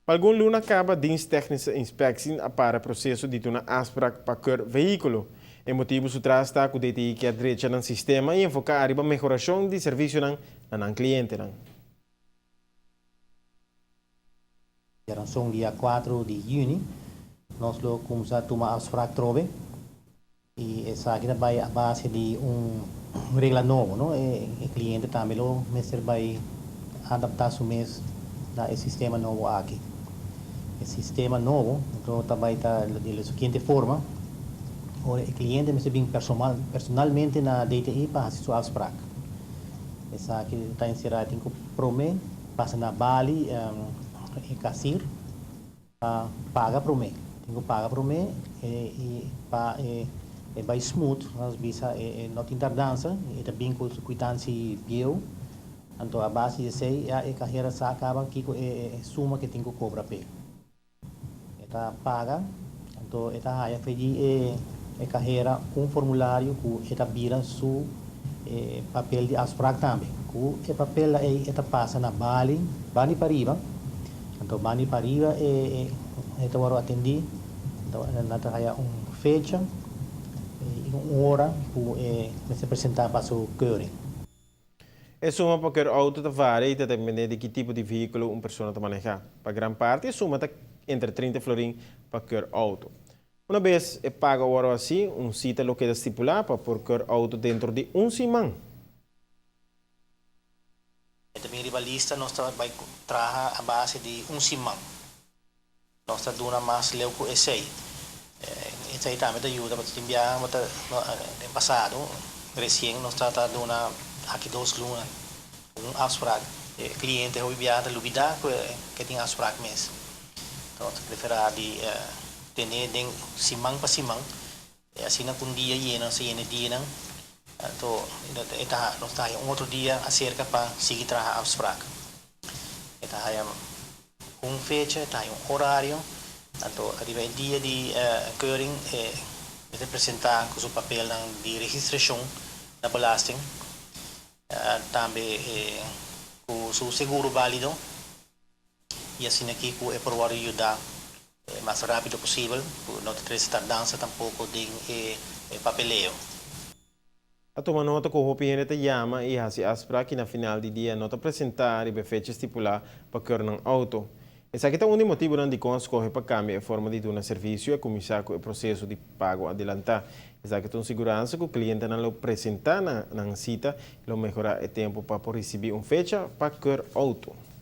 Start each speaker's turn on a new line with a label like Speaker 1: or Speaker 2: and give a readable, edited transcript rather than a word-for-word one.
Speaker 1: Pa algun luna kaba Dienst Technische Inspectie a para proseso di duna afsprak pa keur vehíkulo. E motibu su tras ta ku DTI kier drecha nan sistema i enfoká ariba mehorashon di servisionan na nan klientenan.
Speaker 2: Djaranson dia kuatro di yüni nos lo kumsa tuma afsprak trobe i esaki ta bai a base di un regla nobo no. E kliente tambe lo mester bai adaptá su mes na e sistema nobo aki. E sistema nobo lo ta bai ta di e siguiente forma, ora e kliente mester bin personalmente na DTI pa hasi su afsprak. Esaki ta enserá e tin ku promé pasa na bali e kasir. Pa paga promé. Tin ku paga promé i pa e bai smooth, nos bisa e no tin tardansa, e ta bin ku su kwitansi bieu, anto a base di esei ya e kahera sa kaba kiko e suma ke tin ku kobra p'e. E ta paga, anto e ta haya fe di e kahera un formulario ku e ta bira su papel di afsprak tambe. Ku e papel ei e ta pasa na bali, bani pariba. Anto bani pariba e e ta wòrdu atendí, anto nan ta haya un fecha i un ora ku e mester presentá pa su keuring.
Speaker 1: E suma pa keur outo ta varia i ta dependé di ki tipo di vehíkulo un persona ta manehá. Pa gran parti e suma ta entre 30 florin pa keur outo. Una bes e pago a wòrdu hasí, un sita lo keda stipulá pa por keur outo dentro di un siman.
Speaker 2: E ta bin riba lista, nos ta bai traha a base di un siman. Nos ta duna mas leu ku esei. Esei tambe ta yuda pasobra tin biaha bo ta den pasado resien nos ta ta duna aki dos luna un afsprak. E kliente hopi biaha ta lubida ku e tin afsprak mes. Nos ta preferá di tene den siman pa siman E asina ku un dia yena nos ta yena e dianan, anto e ta nos ta haya un otro dia aserka pa sigui traha afsprak. E ta haya un fecha, e ta haya un orario, anto riba e dia di keuring e mester presenta ku su papelnan di registrashon na belasting, tambe ku su seguro balido. I asina aki ku e por wòrdu yudá mas rápido posibel, ku no ta trese tardansa tampoko den e papeleo.
Speaker 1: A tuma nota ku hopi hende ta yama i hasi afsprak i na final di dia no ta presentá riba e fecha stipulá pa keur nan outo. Esaki ta un di motibunan dikon a skohe pa kambia e forma di duna servisio i a kuminsá ku e proseso di pago adelantá. Esaki ta un siguransa ku klientenan lo presentá na nan sita i lo mehorá e tempu pa por risibí un fecha pa keur outo.